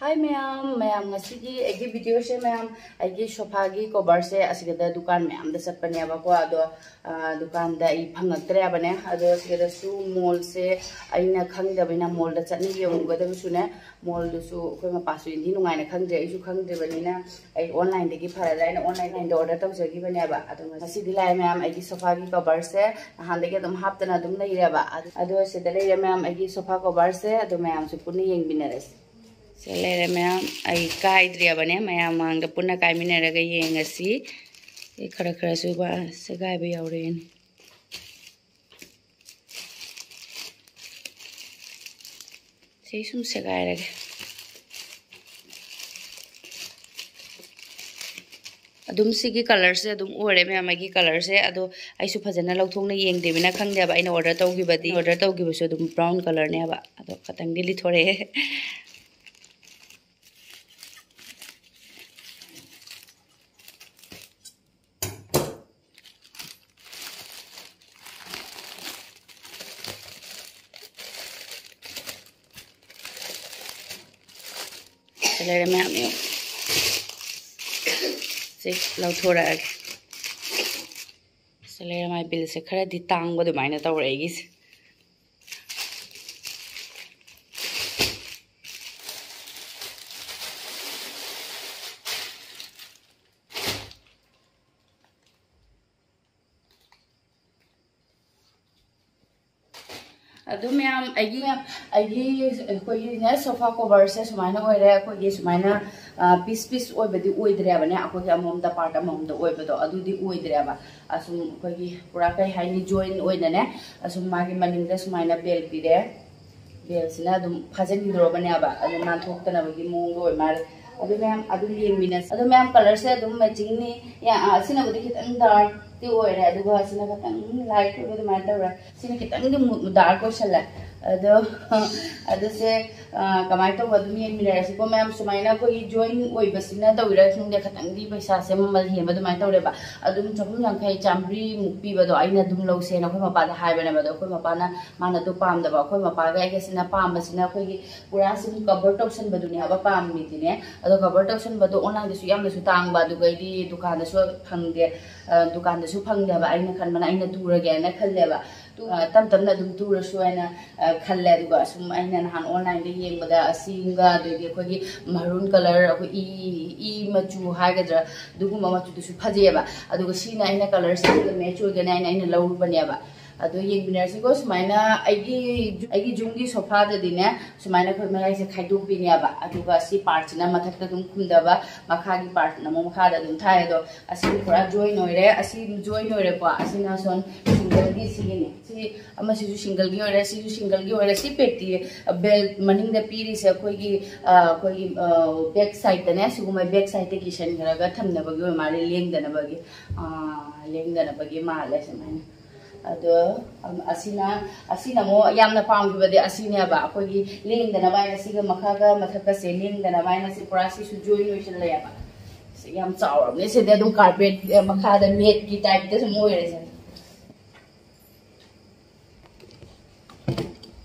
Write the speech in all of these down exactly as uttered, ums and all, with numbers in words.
ꯍꯥꯏ ꯃꯌꯥꯝ, ꯃꯌꯥꯝ ꯉꯁꯤꯒꯤ ꯑꯩꯒꯤ ꯚꯤꯗꯤꯑꯣꯁꯦ ꯃꯌꯥꯝ, ꯑꯩꯒꯤ ꯁꯣꯐꯥꯒꯤ ꯀꯣꯚꯔꯁꯦ ꯑꯁꯤꯗ ꯗꯨꯀꯥꯟ ꯃꯌꯥꯝꯗ ꯆꯠꯄꯅꯦꯕꯀꯣ, ꯑꯗꯣ ꯑ, ꯗꯨꯀꯥꯟꯗ ꯑꯩ ꯐꯪꯉꯛꯇ꯭ꯔꯦꯕꯅꯦ꯫ ꯑꯗꯣ ꯁꯤꯗꯁꯨ ꯃꯣꯜꯁꯦ ꯑꯩꯅ ꯈꯪꯗꯕꯅꯤꯅ ꯃꯣꯜꯗ ꯆꯠꯅ ꯌꯦꯡꯉꯨꯒꯗꯕꯁꯨꯅꯦ, ꯃꯣꯜꯗꯨꯁꯨ ꯑꯩꯈꯣꯏ ꯃꯄꯥꯁꯨ ꯏꯟꯊꯤ ꯅꯨꯡꯉꯥꯏꯅ ꯈꯪꯗ꯭ꯔꯦ, ꯑꯩꯁꯨ ꯈꯪꯗ꯭ꯔꯤꯕꯅꯤꯅ ꯑꯩ ꯑꯣꯟꯂꯥꯏꯟꯗꯒꯤ ꯐꯔꯗ꯭ꯔꯥ ꯍꯥꯏꯅ ꯑꯣꯟꯂꯥꯏꯟꯗ ꯑꯣꯔꯗꯔ ꯇꯧꯖꯈꯤꯕꯅꯦꯕ꯫ ꯑꯗꯣ ꯉꯁꯤꯗꯤ ꯂꯥꯛꯑꯦ ꯃꯌꯥꯝ, ꯑꯩꯒꯤ ꯁꯣꯐꯥꯒꯤ ꯀꯣꯚꯔꯁꯦ ꯅꯍꯥꯟꯗꯒꯤ ꯑꯗꯨꯝ ꯍꯥꯞꯇꯅ ꯑꯗꯨꯝ ꯂꯩꯔꯦꯕ꯫ ꯑꯗꯣ, ꯑꯗꯣ ꯁꯤꯗ ꯂꯩꯔꯦ ꯃꯌꯥꯝ, ꯑꯩꯒꯤ ꯁꯣꯐꯥ ꯀꯣꯚꯔꯁꯦ꯫ ꯑꯗꯣ ꯃꯌꯥꯝꯁꯨ ꯄꯨꯟꯅ ꯌꯦꯡꯃꯤꯟꯅꯔꯁꯤ꯫ ꯁꯤ ꯂꯩꯔꯦ ꯃꯌꯥꯝ, ꯑꯩ ꯀꯥꯏꯗ꯭ꯔꯤꯕꯅꯦ, ꯃꯌꯥꯝ ꯃꯥꯡꯗ ꯄꯨꯟꯅ ꯀꯥꯏꯃꯤꯟꯅꯔꯒ ꯌꯦꯡꯉꯁꯤ꯫ ꯑꯩ ꯈꯔ ꯈꯔꯁꯨ ꯕ-, ꯁꯦꯒꯥꯏꯕ ꯌꯥꯎꯔꯛꯑꯦꯅꯦ꯫ ꯁꯤ ꯁꯨꯝ ꯁꯦꯒꯥꯏꯔꯒꯦ꯫ ꯑꯗꯨꯝ ꯁꯤꯒꯤ ꯀꯂꯔꯁꯦ ꯑꯗꯨꯝ ꯑꯣꯏꯔꯦ ꯃꯌꯥꯝ, ꯑꯩꯒꯤ ꯀꯂꯔꯁꯦ꯫ ꯑꯗꯣ ꯑꯩꯁꯨ ꯐꯖꯅ ꯂꯧꯊꯣꯛꯅ ꯌꯦꯡꯗꯦꯕꯅ ꯈꯪꯗꯦꯕ꯫ ꯑꯩꯅ ꯑꯣꯔꯗꯔ ꯇꯧꯈꯤꯕꯗꯤ, ꯑꯣꯔꯗꯔ ꯇꯧꯈꯤꯕꯁꯨ ꯑꯗꯨꯝ ꯕ꯭ꯔꯥꯎꯟ ꯀꯂꯔꯅꯦꯕ꯫ ꯑꯗꯣ ꯈꯇꯪꯗꯤ ꯂꯤꯊꯣꯔꯛꯑꯦ꯫ ꯁꯤ ꯂꯩꯔꯦ ꯃꯌꯥꯝ, ꯌꯦꯡꯉꯨ꯫ ꯁꯤ ꯂꯧꯊꯣꯔꯛꯑꯒꯦ꯫ ꯁꯤ ꯂꯩꯔꯦ, ꯃꯥꯏ ꯕꯤꯜꯁꯦ ꯈꯔꯗꯤ ꯇꯥꯡꯕ ꯑꯗꯨꯃꯥꯏꯅ ꯇꯧꯔꯦ ꯑꯩꯒꯤꯁꯦ꯫ ꯑꯗꯨ ꯃꯌꯥꯝ, ꯑꯩꯒꯤ, ꯑꯩꯒꯤ, ꯑꯩꯈꯣꯏꯒꯤꯅꯦ, ꯁꯣꯐꯥ ꯀꯣꯚꯔꯁꯦ ꯁꯨꯃꯥꯏꯅ ꯑꯣꯏꯔꯦ꯫ ꯑꯩꯈꯣꯏꯒꯤ ꯁꯨꯃꯥꯏꯅ, ꯑ, ꯄꯤꯁ ꯄꯤꯁ ꯑꯣꯏꯕꯗꯤ ꯑꯣꯏꯗ꯭ꯔꯦꯕꯅꯦ, ꯑꯩꯈꯣꯏꯒꯤ ꯑꯃꯃꯝꯗ ꯄꯥꯔꯠ ꯑꯃꯃꯝꯗ ꯑꯣꯏꯕꯗꯣ ꯑꯗꯨꯗꯤ ꯑꯣꯏꯗ꯭ꯔꯦꯕ꯫ ꯑꯁꯨꯝ ꯑꯩꯈꯣꯏꯒꯤ ꯄꯨꯔꯥ ꯀꯩ ꯍꯥꯏꯅꯤ, ꯖꯣꯏꯟ ꯑꯣꯏꯅꯅꯦ, ꯑꯁꯨꯝ ꯃꯥꯒꯤ ꯃꯅꯤꯡꯗ ꯁꯨꯃꯥꯏꯅ ꯕꯦꯜ ꯄꯤꯔꯦ꯫ ꯕꯦꯜꯁꯤꯅ ꯑꯗꯨꯝ ꯐꯥꯖꯤꯟꯈꯤꯗ꯭ꯔꯣꯕꯅꯦꯕ, ꯑꯗꯨ ꯅꯥꯟꯊꯣꯛꯇꯅꯕꯒꯤ ꯃꯑꯣꯡꯗ ꯑꯣꯏ ꯃꯥꯜꯂꯦ꯫ ꯑꯗꯨ ꯃꯌꯥꯝ ꯑꯗꯨꯝ ꯌꯦꯡꯃꯤꯟꯅꯁꯤ꯫ ꯑꯗꯨ ꯃꯌꯥꯝ, ꯀꯂꯔꯁꯦ ꯑꯗꯨꯝ ꯃꯦꯆꯤꯡꯅꯤ꯫ ꯌꯥ, ꯑ, ꯁꯤꯅꯕꯨꯗꯤ ꯈꯤꯇꯪ ꯗꯥꯔꯛꯇꯤ ꯑꯣꯏꯔꯦ, ꯑꯗꯨꯒ ꯁꯤꯅ ꯈꯤꯇꯪ ꯂꯥꯏꯠ ꯑꯣꯏꯕ ꯑꯗꯨꯃꯥꯏꯅ ꯇꯧꯔꯦ꯫ ꯁꯤꯅ ꯈꯤꯇꯪꯗꯤ ꯃꯨ-, ꯗꯥꯔꯛ ꯑꯣꯏꯁꯜꯂꯦ꯫ ꯑꯗꯣ ꯑꯗꯨꯁꯦ, ꯑ, ꯀꯃꯥꯏꯅ ꯇꯧꯕ, ꯑꯗꯨꯝ ꯌꯦꯡꯃꯤꯟꯅꯔꯁꯤꯀꯣ ꯃꯌꯥꯝ꯫ ꯁꯨꯃꯥꯏꯅ ꯑꯩꯈꯣꯏꯒꯤ ꯖꯣꯏꯟ ꯑꯣꯏꯕꯁꯤꯅ ꯇꯧꯔꯤꯔꯥ ꯈꯪꯗꯦ, ꯈꯇꯪꯗꯤ ꯄꯩꯁꯥꯁꯦ ꯃꯃꯜ ꯍꯦꯟꯕ ꯑꯗꯨꯃꯥꯏꯅ ꯇꯧꯔꯦꯕ꯫ ꯑꯗꯨꯝ ꯆꯍꯨꯝ ꯌꯥꯡꯈꯩ, ꯆꯥꯝꯃꯔꯤꯃꯨꯛ ꯄꯤꯕꯗꯣ ꯑꯩꯅ ꯑꯗꯨꯝ ꯂꯧꯁꯦꯅ ꯑꯩꯈꯣꯏ ꯃꯄꯥꯗ ꯍꯥꯏꯕꯅꯦꯕ꯫ ꯑꯗꯣ ꯑꯩꯈꯣꯏ ꯃꯄꯥꯅ, ꯃꯥꯅ ꯑꯗꯨ ꯄꯥꯝꯗꯕ꯫ ꯑꯩꯈꯣꯏ ꯃꯄꯥꯒ ꯑꯩꯒꯁꯤꯅ ꯄꯥꯝꯕꯁꯤꯅ ꯑꯩꯈꯣꯏꯒꯤ ꯄꯨꯔꯥ ꯁꯨꯝ ꯀꯕꯔ ꯇꯧꯁꯟꯕꯗꯨꯅꯦ ꯍꯥꯏꯕ ꯄꯥꯝꯃꯤꯗꯤꯅꯦ꯫ ꯑꯗꯣ ꯀꯕꯔ ꯇꯧꯁꯟꯕꯗꯣ ꯑꯣꯟꯂꯥꯏꯟꯗꯁꯨ ꯌꯥꯝꯅꯁꯨ ꯇꯥꯡꯕ, ꯑꯗꯨꯒꯩꯗꯤ ꯗꯨꯀꯥꯟꯗꯁꯨ ꯐꯪꯗꯦ꯫ ꯑ, ꯗꯨꯀꯥꯟꯗꯁꯨ ꯐꯪꯗꯦ ꯍꯥꯏꯕ꯫ ꯑꯩꯅ ꯈꯟꯕꯅ ꯑꯩꯅ ꯇꯨꯔꯒꯦꯅ ꯈꯜꯂꯦꯕ꯫ ꯇꯨ-, ꯑ, ꯇꯞ ꯇꯞꯅ ꯑꯗꯨꯝ ꯇꯨꯔꯁꯨ ꯍꯥꯏꯅ, ꯑ, ꯈꯜꯂꯦ꯫ ꯑꯗꯨꯒ ꯁꯨꯝ ꯑꯩꯅ ꯅꯍꯥꯟ ꯑꯣꯟꯂꯥꯏꯟꯗ ꯌꯦꯡꯕꯗ ꯑꯁꯤꯒ ꯑꯗꯩꯗꯤ ꯑꯩꯈꯣꯏꯒꯤ ꯃꯔꯨꯟ ꯀꯂꯔ, ꯑꯩꯈꯣꯏ ꯏ, ꯏ ꯃꯆꯨ ꯍꯥꯏꯒꯗ꯭ꯔꯥ, ꯑꯗꯨꯒꯨꯝꯕ ꯃꯆꯨꯗꯨꯁꯨ ꯐꯖꯩꯑꯕ꯫ ꯑꯗꯨꯒ ꯁꯤꯅ ꯑꯩꯅ ꯀꯂꯔꯁꯤꯒ ꯃꯦꯠꯆ ꯑꯣꯏꯒꯅꯤ ꯍꯥꯏꯅ ꯑꯩꯅ ꯂꯧꯔꯨꯕꯅꯦꯕ꯫ ꯑꯗꯣ ꯌꯦꯡꯃꯤꯟꯅꯔꯁꯤꯀꯣ꯫ ꯁꯨꯃꯥꯏꯅ ꯑꯩꯒꯤ, ꯑꯩꯒꯤ ꯖꯨꯝꯒꯤ ꯁꯣꯐꯥꯗꯗꯤꯅꯦ, ꯁꯨꯃꯥꯏꯅ ꯑꯩꯈꯣꯏ ꯃꯌꯥꯏꯁꯦ ꯈꯥꯏꯗꯣꯛꯄꯤꯅꯦꯕ꯫ ꯑꯗꯨꯒ ꯁꯤ ꯄꯥꯔꯠꯁꯤꯅ ꯃꯊꯛꯇ ꯑꯗꯨꯝ ꯈꯨꯝꯗꯕ, ꯃꯈꯥꯒꯤ ꯄꯥꯔꯠꯁꯤꯅ ꯑꯃꯨꯛ ꯃꯈꯥꯗ ꯑꯗꯨꯝ ꯊꯥꯏ꯫ ꯑꯗꯣ ꯑꯁꯤꯗꯤ ꯄꯨꯔꯥ ꯖꯣꯏꯟ ꯑꯣꯏꯔꯦ꯫ ꯑꯁꯤ ꯖꯣꯏꯟ ꯑꯣꯏꯔꯦꯀꯣ꯫ ꯑꯁꯤꯅ ꯁꯣꯝ ꯁꯤꯡꯒꯜꯒꯤ ꯁꯤꯒꯤꯅꯤ꯫ ꯁꯤ ꯑꯃꯁꯤꯁꯨ ꯁꯤꯡꯒꯜꯒꯤ ꯑꯣꯏꯔꯦ, ꯁꯤꯁꯨ ꯁꯤꯡꯒꯜꯒꯤ ꯑꯣꯏꯔꯦ꯫ ꯁꯤ ꯄꯦꯇꯤ ꯕꯦꯜ ꯃꯅꯤꯡꯗ ꯄꯤꯔꯤꯁꯦ ꯑꯩꯈꯣꯏꯒꯤ, ꯑ, ꯑꯩꯈꯣꯏꯒꯤ, ꯑ, ꯕꯦꯛ ꯁꯥꯏꯗꯇꯅꯦ, ꯁꯤꯒꯨꯝꯕ ꯕꯦꯛ ꯁꯥꯏꯗꯇ ꯀꯤꯁꯟꯈ꯭ꯔꯒ ꯊꯝꯅꯕꯒꯤ ꯑꯣꯏ ꯃꯥꯜꯂꯦ, ꯂꯦꯡꯗꯅꯕꯒꯤ, ꯑ, ꯂꯦꯡꯗꯅꯕꯒꯤ ꯃꯥꯜꯂꯦ ꯁꯨꯃꯥꯏꯅ꯫ ꯑꯗꯣ, ꯑꯝ, ꯑꯁꯤꯅ, ꯑꯁꯤꯅ ꯑꯃꯨꯛ ꯌꯥꯝꯅ ꯄꯥꯝꯈꯤꯕꯗꯤ ꯑꯁꯤꯅꯦꯕ, ꯑꯩꯈꯣꯏꯒꯤ ꯂꯦꯡꯗꯅꯕ ꯍꯥꯏꯅ ꯁꯤꯒ ꯃꯈꯥꯒ ꯃꯊꯛꯀꯁꯦ ꯂꯦꯡꯗꯅꯕ ꯍꯥꯏꯅ ꯁꯤ ꯄꯨꯔꯥ ꯁꯤꯁꯨ ꯖꯣꯏꯟ ꯑꯣꯏꯁꯤꯜꯂꯦꯕ꯫ ꯁꯤ ꯌꯥꯝ ꯆꯥꯎꯔꯕꯅꯦ, ꯁꯤꯗꯤ ꯑꯗꯨꯝ ꯀꯥꯔꯄꯦꯠ, ꯑ, ꯃꯈꯥꯗ ꯃꯦꯠꯀꯤ ꯇꯥꯏꯞꯇ ꯁꯨꯝ ꯑꯣꯏꯔꯦꯁꯦ꯫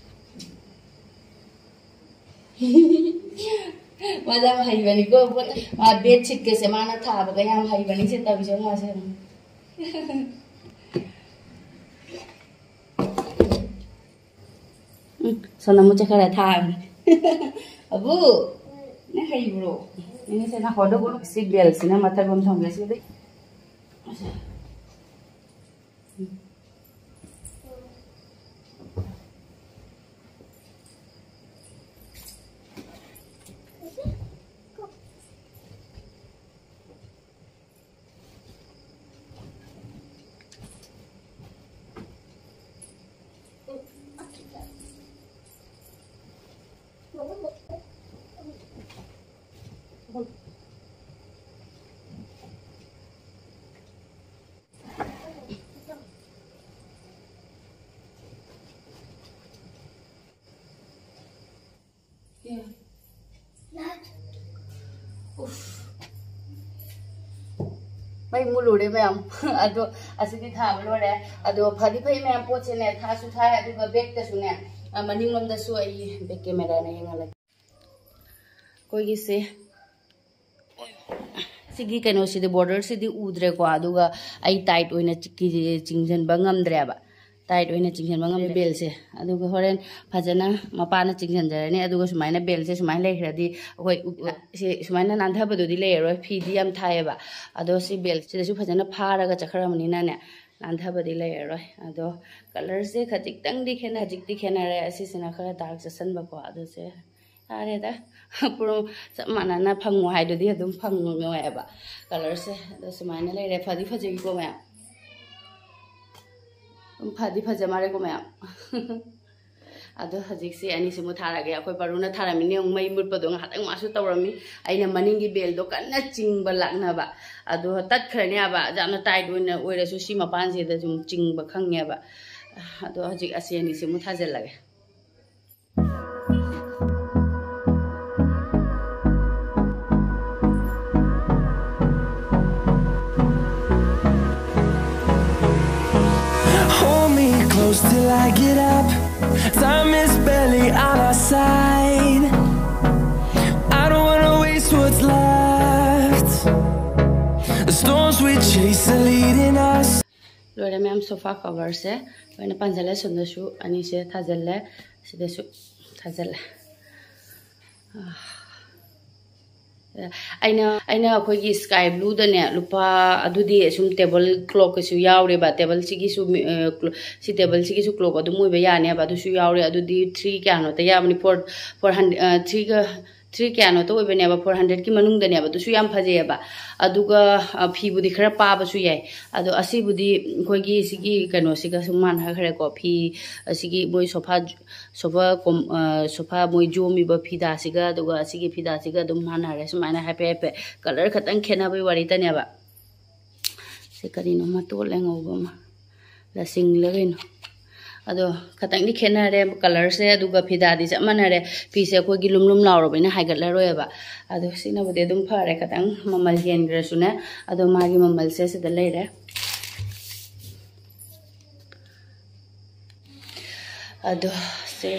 ꯃꯥꯗꯤ ꯌꯥꯝ ꯍꯩꯕꯅꯤꯀꯣ꯫ ꯃꯥ ꯕꯦꯠꯁꯤꯠꯀꯁꯦ ꯃꯥꯅ ꯊꯥꯕꯒ ꯌꯥꯝ ꯍꯩꯕꯅꯤ ꯁꯦ ꯇꯧꯔꯤꯁꯦ ꯃꯥꯁꯦ꯫ ꯎꯝ, ꯁꯣꯅꯃꯨ ꯆꯠꯈꯔ ꯊꯥꯕꯅꯤ꯫ ꯑꯕꯨ, ꯅꯪ ꯍꯩꯕ꯭ꯔꯣ? ꯅꯪꯁꯦ ꯅꯈꯣꯗ ꯁꯤ ꯕꯦꯜꯁꯤꯅ ꯃꯊꯛ ꯂꯣꯝ ꯊꯝꯒꯦ ꯁꯤꯗꯤ꯫ ꯎꯐ꯫ ꯃꯩ ꯃꯨꯠꯂꯨꯔꯦ ꯃꯌꯥꯝ꯫ ꯑꯗꯣ ꯑꯁꯤꯗꯤ ꯊꯥꯕ ꯂꯣꯏꯔꯦ꯫ ꯑꯗꯣ ꯐꯗꯤ ꯐꯩ ꯃꯌꯥꯝ, ꯄꯣꯠꯁꯦꯅꯦ ꯊꯥꯁꯨ ꯊꯥꯏ, ꯑꯗꯨꯒ ꯕꯦꯛꯇꯁꯨꯅꯦ, ꯑ, ꯃꯅꯤꯡꯂꯣꯝꯗꯁꯨ ꯑꯩ ꯕꯦꯛ ꯀꯦꯃꯦꯔꯥꯅ ꯌꯦꯡꯍꯜꯂꯒꯦ꯫ ꯑꯩꯈꯣꯏꯒꯤꯁꯦ ꯁꯤꯒꯤ ꯀꯩꯅꯣꯁꯤꯗꯤ, ꯕꯣꯔꯗꯔꯁꯤꯗꯤ ꯎꯗ꯭ꯔꯦꯀꯣ, ꯑꯗꯨꯒ ꯑꯩ ꯇꯥꯏꯠ ꯑꯣꯏꯅ ꯆꯤ-, ꯆꯤꯡꯁꯤꯟꯕ ꯉꯝꯗ꯭ꯔꯦꯕ꯫ ꯇꯥꯏꯠ ꯑꯣꯏꯅ ꯆꯤꯡꯁꯤꯟꯕ ꯉꯝꯗ꯭ꯔꯦ ꯕꯦꯜꯁꯦ꯫ ꯑꯗꯨꯒ ꯍꯣꯔꯦꯟ ꯐꯖꯅ ꯃꯄꯥꯅ ꯆꯤꯡꯁꯤꯟꯖꯔꯅꯤ꯫ ꯑꯗꯨꯒ ꯁꯨꯃꯥꯏꯅ ꯕꯦꯜꯁꯦ ꯁꯨꯃꯥꯏꯅ ꯂꯩꯈ꯭ꯔꯗꯤ ꯑꯩꯈꯣꯏ ꯎ-, ꯁꯤ ꯁꯨꯃꯥꯏꯅ ꯅꯥꯟꯊꯕꯗꯨꯗꯤ ꯂꯩꯔꯔꯣꯏ, ꯐꯤꯗꯤ ꯌꯥꯝ ꯊꯥꯏꯌꯦꯕ꯫ ꯑꯗꯣ ꯁꯤ ꯕꯦꯜꯁꯤꯗꯁꯨ ꯐꯖꯅ ꯐꯥꯔꯒ ꯆꯠꯈ꯭ꯔꯕꯅꯤꯅꯅꯦ, ꯅꯥꯟꯊꯕꯗꯤ ꯂꯩꯔꯔꯣꯏ꯫ ꯑꯗꯣ ꯀꯂꯔꯁꯦ ꯈꯖꯤꯛꯇꯪꯗꯤ ꯈꯦꯠꯅ-, ꯍꯧꯖꯤꯛꯇꯤ ꯈꯦꯠꯅꯔꯦ꯫ ꯑꯁꯤꯁꯤꯅ ꯈꯔ ꯗꯥꯔꯛ ꯆꯠꯁꯟꯕꯀꯣ꯫ ꯑꯗꯨꯁꯦ ꯌꯥꯔꯦꯗ꯫ ꯄꯨꯔꯥ ꯆꯞ ꯃꯥꯟꯅꯅ ꯐꯪꯉꯣ ꯍꯥꯏꯗꯨꯗꯤ ꯑꯗꯨꯝ ꯐꯪꯉꯣꯏꯕ꯫ ꯀꯂꯔꯁꯦ ꯑꯗꯣ ꯁꯨꯃꯥꯏꯅ ꯂꯩꯔꯦ꯫ ꯐꯗꯤ ꯐꯖꯩꯀꯣ ꯃꯌꯥꯝ꯫ ꯑꯗꯨꯝ ꯐꯗꯤ ꯐꯖ ꯃꯥꯜꯂꯦꯀꯣ ꯃꯌꯥꯝ꯫ ꯑꯗꯣ ꯍꯧꯖꯤꯛꯁꯦ ꯑꯅꯤꯁꯤꯃꯨꯛ ꯊꯥꯔꯒꯦ꯫ ꯑꯩꯈꯣꯏ ꯄꯥꯔꯨꯅ ꯊꯥꯔꯝꯃꯤꯅꯦ, ꯑꯃꯨꯛ ꯃꯩ ꯃꯨꯠꯄꯗꯣ ꯉꯥꯏꯍꯥꯛꯇꯪ ꯃꯥꯁꯨ ꯇꯧꯔꯝꯃꯤ꯫ ꯑꯩꯅ ꯃꯅꯤꯡꯒꯤ ꯕꯦꯜꯗꯣ ꯀꯟꯅ ꯆꯤꯡꯕ ꯂꯥꯛꯅꯕ꯫ ꯑꯗꯣ ꯇꯠꯈ꯭ꯔꯅꯦꯕ, ꯌꯥꯝꯅ ꯇꯥꯏꯠ ꯑꯣꯏꯅ ꯑꯣꯏꯔꯁꯨ ꯁꯤ ꯃꯄꯥꯟꯁꯤꯗ ꯁꯨꯝ ꯆꯤꯡꯕ ꯈꯪꯉꯦꯕ꯫ ꯑꯗꯣ ꯍꯧꯖꯤꯛ ꯑꯁꯤ ꯑꯅꯤꯁꯤꯃꯨꯛ ꯊꯥꯖꯤꯜꯂꯒꯦ꯫ Hold me close till I get up. Time is barely on our side. I don't wanna waste what's left. The storms we chase are leading us. ꯂꯣꯏꯔꯦ ꯃꯌꯥꯝ, ꯁꯣꯐꯥ ꯀꯚꯔꯁꯦ ꯂꯣꯏꯅ ꯄꯥꯟꯁꯤꯜꯂꯦ꯫ ꯁꯣꯝꯗꯁꯨ ꯑꯅꯤꯁꯦ ꯊꯥꯖꯤꯜꯂꯦ, ꯁꯤꯗꯁꯨ ꯊꯥꯖꯤꯜꯂꯦ꯫ ꯑꯩꯅ, ꯑꯩꯅ ꯑꯩꯈꯣꯏꯒꯤ ꯁ꯭ꯀꯥꯏ ꯕ꯭ꯂꯨꯗꯅꯦ, ꯂꯨꯄꯥ, ꯑꯗꯨꯗꯤ ꯁꯨꯝ ꯇꯦꯕꯜ ꯀ꯭ꯂꯣꯛꯀꯁꯨ ꯌꯥꯎꯔꯦꯕ꯫ ꯇꯦꯕꯜꯁꯤꯒꯤꯁꯨ ꯃꯤ-, ꯑ, ꯀ꯭ꯂꯣ-, ꯁꯤ ꯇꯦꯕꯜꯁꯤꯒꯤꯁꯨ ꯀ꯭ꯂꯣꯛ ꯑꯗꯨꯝ ꯑꯣꯏꯕ ꯌꯥꯅꯦꯕ꯫ ꯑꯗꯨꯁꯨ ꯌꯥꯎꯔꯦ꯫ ꯑꯗꯨꯗꯤ ꯊ꯭ꯔꯤ ꯀꯌꯥꯅꯣꯇ ꯌꯥꯕꯅꯤ, ꯐꯣꯔ, ꯐꯣꯔ ꯍꯟꯗ꯭ꯔꯦꯠ, ꯑ, ꯊ꯭ꯔꯤꯒ, ꯊ꯭ꯔꯤ ꯀꯌꯥꯅꯣꯇ ꯑꯣꯏꯕꯅꯦꯕ, ꯐꯣꯔ ꯍꯟꯗ꯭ꯔꯦꯠꯀꯤ ꯃꯅꯨꯡꯗꯅꯦꯕ꯫ ꯑꯗꯨꯁꯨ ꯌꯥꯝ ꯐꯖꯩꯑꯕ꯫ ꯑꯗꯨꯒ, ꯑ, ꯐꯤꯕꯨꯗꯤ ꯈꯔ ꯄꯥꯕꯁꯨ ꯌꯥꯏ꯫ ꯑꯗꯣ ꯑꯁꯤꯕꯨꯗꯤ ꯑꯩꯈꯣꯏꯒꯤ ꯁꯤꯒꯤ ꯀꯩꯅꯣꯁꯤꯒ ꯁꯨꯝ ꯃꯥꯟꯅꯈ꯭ꯔꯦꯀꯣ꯫ ꯐꯤ ꯑꯁꯤꯒꯤ ꯃꯣꯏ ꯁꯣꯐꯥ, ꯁꯣꯐꯥ ꯀꯣꯝ-, ꯑ, ꯁꯣꯐꯥ ꯃꯣꯏ ꯌꯣꯝꯃꯤꯕ ꯐꯤꯗꯥꯁꯤꯒ ꯑꯗꯨꯒ ꯑꯁꯤꯒꯤ ꯐꯤꯗꯥꯁꯤꯒ ꯑꯗꯨꯝ ꯃꯥꯟꯅꯔꯦ꯫ ꯁꯨꯃꯥꯏꯅ ꯍꯥꯏꯐꯦꯠ ꯍꯥꯏꯐꯦꯠ ꯀꯂꯔ ꯈꯛꯇꯪ ꯈꯦꯠꯅꯕꯩ ꯋꯥꯔꯤꯇꯅꯦꯕ꯫ ꯁꯤ ꯀꯔꯤꯅꯣ, ꯃꯇꯣꯜ ꯑꯉꯧꯕ ꯑꯃ, ꯂꯁꯤꯡꯂ ꯀꯩꯅꯣ꯫ ꯑꯗꯣ ꯈꯇꯪꯗꯤ ꯈꯦꯠꯅꯔꯦ ꯀꯂꯔꯁꯦ, ꯑꯗꯨꯒ ꯐꯤꯗꯥꯗꯤ ꯆꯞ ꯃꯥꯟꯅꯔꯦ꯫ ꯐꯤꯁꯦ ꯑꯩꯈꯣꯏꯒꯤ ꯂꯨꯝ ꯂꯨꯝ ꯂꯥꯎꯔꯕꯅꯤꯅ ꯍꯥꯏꯒꯠꯂꯔꯣꯏꯕ꯫ ꯑꯗꯣ ꯁꯤꯅꯕꯨꯗꯤ ꯑꯗꯨꯝ ꯐꯔꯦ, ꯈꯇꯪ ꯃꯃꯜ ꯍꯦꯟꯈ꯭ꯔꯁꯨꯅꯦ, ꯑꯗꯣ ꯃꯥꯒꯤ ꯃꯃꯜꯁꯦ ꯁꯤꯗ ꯂꯩꯔꯦ꯫ ꯑꯗꯣ ꯁꯦ,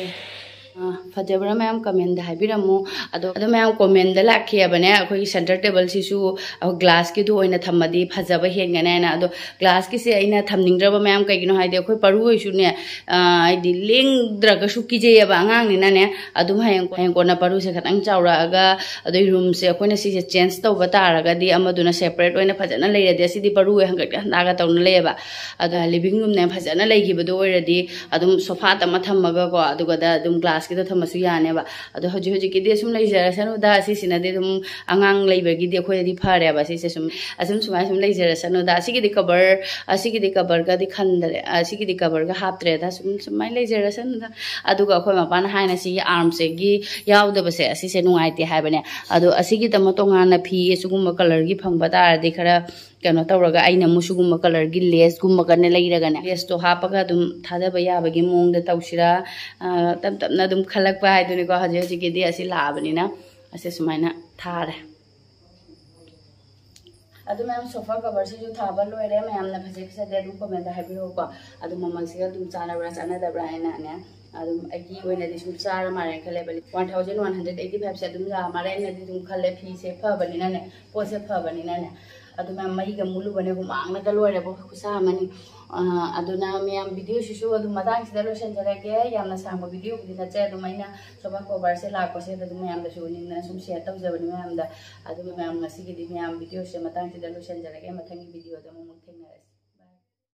ꯑ, ꯐꯖꯕ꯭ꯔꯥ ꯃꯌꯥꯝ ꯀꯃꯦꯟꯗ ꯍꯥꯏꯕꯤꯔꯝꯃꯨ꯫ ꯑꯗꯣ ꯑꯗꯣ ꯃꯌꯥꯝ ꯀꯣꯃꯦꯟꯗ ꯂꯥꯛꯈꯤꯑꯕꯅꯦ, ꯑꯩꯈꯣꯏꯒꯤ ꯁꯦꯟꯇꯔ ꯇꯦꯕꯜꯁꯤꯁꯨ, ꯑ, ꯒ꯭ꯂꯥꯁꯀꯤꯗꯣ ꯑꯣꯏꯅ ꯊꯝꯃꯗꯤ ꯐꯖꯕ ꯍꯦꯟꯒꯅꯤ ꯍꯥꯏꯅ꯫ ꯑꯗꯣ ꯒ꯭ꯂꯥꯁꯀꯤꯁꯦ ꯑꯩꯅ ꯊꯝꯅꯤꯡꯗ꯭ꯔꯕ ꯃꯌꯥꯝ ꯀꯩꯒꯤꯅꯣ ꯍꯥꯏꯗꯤ ꯑꯩꯈꯣꯏ ꯄꯔꯨ ꯍꯣꯏꯁꯨꯅꯦ, ꯑ, ꯍꯥꯏꯗꯤ ꯂꯦꯡꯗ꯭ꯔꯒꯁꯨ ꯀꯤꯖꯩꯌꯦꯕ ꯑꯉꯥꯡꯅꯤꯅꯅꯦ꯫ ꯑꯗꯨꯝ ꯍꯌꯦꯡ, ꯍꯌꯦꯡ ꯀꯣꯟꯅ ꯄꯔꯨꯁꯦ ꯈꯤꯇꯪ ꯆꯥꯎꯔꯛꯑꯒ, ꯑꯗꯨꯏ ꯔꯨꯝꯁꯦ ꯑꯩꯈꯣꯏꯅ ꯁꯤꯁꯦ ꯆꯦꯟꯖ ꯇꯧꯕ ꯇꯥꯔꯒꯗꯤ ꯑꯃꯗꯨꯅ ꯁꯦꯄꯔꯦꯠ ꯑꯣꯏꯅ ꯐꯖꯅ ꯂꯩꯔꯗꯤ, ꯑꯁꯤꯗꯤ ꯄꯔꯨ ꯍꯣꯏ ꯍꯪꯒꯠꯀ ꯍꯟꯗꯥꯒ ꯇꯧꯅ ꯂꯩꯌꯦꯕ꯫ ꯑꯗ ꯂꯤꯕꯤꯡ ꯔꯨꯝꯅꯦ ꯐꯖꯅ ꯂꯩꯈꯤꯕꯗꯣ ꯑꯣꯏꯔꯗꯤ ꯑꯗꯨꯝ ꯁꯣꯐꯥꯗ ꯑꯃ ꯊꯝꯃꯒꯀꯣ, ꯑꯗꯨꯒꯗ ꯑꯗꯨꯝ ꯒ꯭ꯂꯥꯁꯀꯤꯗ ꯊꯝꯃꯁꯨ ꯌꯥꯅꯦꯕ꯫ ꯑꯗꯣ ꯍꯧꯖꯤꯛ ꯍꯧꯖꯤꯛꯀꯤꯗꯤ ꯁꯨꯝ ꯂꯩꯖꯔꯁꯅꯨꯗ, ꯑꯁꯤꯁꯤꯅꯗꯤ ꯑꯗꯨꯝ ꯑꯉꯥꯡ ꯂꯩꯕꯒꯤꯗꯤ ꯑꯩꯈꯣꯏꯗꯗꯤ ꯐꯔꯦꯕ꯫ ꯁꯤꯁꯦ ꯁꯨꯝ, ꯑꯁꯨꯝ ꯁꯨꯃꯥꯏꯅ ꯁꯨꯝ ꯂꯩꯖꯔꯁꯅꯨꯗ꯫ ꯑꯁꯤꯒꯤꯗꯤ ꯀꯕꯔ, ꯑꯁꯤꯒꯤꯗꯤ ꯀꯕꯔꯒꯗꯤ ꯈꯟꯗ꯭ꯔꯦ, ꯑꯁꯤꯒꯤꯗꯤ ꯀꯕꯔꯒ ꯍꯥꯞꯇ꯭ꯔꯦꯗ, ꯁꯨꯝ ꯁꯨꯃꯥꯏꯅ ꯂꯩꯖꯔꯁꯅꯨꯗ꯫ ꯑꯗꯨꯒ ꯑꯩꯈꯣꯏ ꯃꯄꯥꯅ ꯍꯥꯏꯅ ꯁꯤꯒꯤ ꯑꯥꯔꯝꯁꯦꯒꯤ ꯌꯥꯎꯗꯕꯁꯦ, ꯑꯁꯤꯁꯦ ꯅꯨꯡꯉꯥꯏꯇꯦ ꯍꯥꯏꯕꯅꯦ꯫ ꯑꯗꯣ ꯑꯁꯤꯒꯤꯗꯃꯛ ꯇꯣꯉꯥꯟꯅ ꯐꯤ ꯑꯁꯤꯒꯨꯝꯕ ꯀꯂꯔꯒꯤ ꯐꯪꯕ ꯇꯥꯔꯗꯤ ꯈꯔ ꯀꯩꯅꯣ ꯇꯧꯔꯒ, ꯑꯩꯅ ꯑꯃꯨꯛ ꯁꯤꯒꯨꯝꯕ ꯀꯂꯔꯒꯤ ꯂꯦꯁꯀꯨꯝꯕꯒꯅꯦ ꯂꯩꯔꯒꯅꯦ, ꯂꯦꯁꯇꯣ ꯍꯥꯞꯄꯒ ꯑꯗꯨꯝ ꯊꯥꯗꯕ ꯌꯥꯕꯒꯤ ꯃꯑꯣꯡꯗ ꯇꯧꯁꯤꯔꯥ, ꯑ, ꯇꯞ ꯇꯞꯅ ꯑꯗꯨꯝ ꯈꯜꯂꯛꯄ ꯍꯥꯏꯗꯨꯅꯤꯀꯣ꯫ ꯍꯧꯖꯤꯛ ꯍꯧꯖꯤꯛꯀꯤꯗꯤ ꯑꯁꯤ ꯂꯥꯛꯑꯕꯅꯤꯅ ꯑꯁꯤ ꯁꯨꯃꯥꯏꯅ ꯊꯥꯔꯦ꯫ ꯑꯗꯨ ꯃꯌꯥꯝ, ꯁꯣꯐꯥ ꯀꯕꯔꯁꯤꯁꯨ ꯊꯥꯕ ꯂꯣꯏꯔꯦ꯫ ꯃꯌꯥꯝꯅ ꯐꯖꯩ ꯐꯖꯗꯦ ꯑꯗꯨꯝ ꯀꯣꯃꯦꯟꯗ ꯍꯥꯏꯕꯤꯔꯛꯎꯀꯣ꯫ ꯑꯗꯨ ꯃꯃꯜꯁꯤꯒ ꯑꯗꯨꯝ ꯆꯥꯟꯅꯕ꯭ꯔꯥ ꯆꯥꯟꯅꯗꯕ꯭ꯔꯥ ꯍꯥꯏꯅꯅꯦ, ꯑꯗꯨꯝ ꯑꯩꯒꯤ ꯑꯣꯏꯅꯗꯤ ꯁꯨꯝ ꯆꯥꯔ ꯃꯥꯜꯂꯦꯅ ꯈꯜꯂꯦꯕ꯫ One thousand one hundred eighty five ꯁꯦ ꯑꯗꯨꯝ ꯂꯥꯛꯑ ꯃꯥꯜꯂꯦ, ꯑꯩꯅꯗꯤ ꯑꯗꯨꯝ ꯈꯜꯂꯦ, ꯐꯤꯁꯦ ꯐꯕꯅꯤꯅꯅꯦ, ꯄꯣꯠꯁꯦ ꯐꯕꯅꯤꯅꯅꯦ꯫ ꯑꯗꯨ ꯃꯌꯥꯝ, ꯃꯩꯒ ꯃꯨꯠꯂꯨꯕꯅꯦ, ꯍꯨꯃꯥꯡꯅꯒ ꯂꯣꯏꯔꯦꯕꯣ, ꯈꯨꯠꯁꯥ ꯑꯃꯅꯤ꯫ ꯑ, ꯑꯗꯨꯅ ꯃꯌꯥꯝ, ꯚꯤꯗꯤꯑꯣꯁꯤꯁꯨ ꯑꯗꯨꯝ ꯃꯇꯥꯡꯁꯤꯗ ꯂꯣꯏꯁꯤꯟꯖꯔꯒꯦ꯫ ꯌꯥꯝꯅ ꯁꯥꯡꯕ ꯚꯤꯗꯤꯑꯣꯕꯨꯗꯤ ꯅꯠꯆꯩ, ꯑꯗꯨꯝ ꯑꯩꯅ ꯁꯣꯐꯥ ꯀꯣꯚꯔꯁꯦ ꯂꯥꯛꯄꯁꯦ ꯑꯗꯨꯝ ꯃꯌꯥꯝꯗꯁꯨ ꯎꯅꯤꯡꯗꯅ ꯁꯨꯝ ꯁꯤꯌꯔ ꯇꯧꯖꯕꯅꯤ ꯃꯌꯥꯝꯗ꯫ ꯑꯗꯨꯒ ꯃꯌꯥꯝ, ꯉꯁꯤꯒꯤꯗꯤ ꯃꯌꯥꯝ, ꯚꯤꯗꯤꯑꯣꯁꯦ ꯃꯇꯥꯡꯁꯤꯗ ꯂꯣꯏꯁꯤꯟꯖꯔꯒꯦ꯫ ꯃꯊꯪꯒꯤ ꯚꯤꯗꯤꯑꯣꯗ ꯑꯃꯨꯛ ꯊꯦꯡꯅꯔꯁꯤ꯫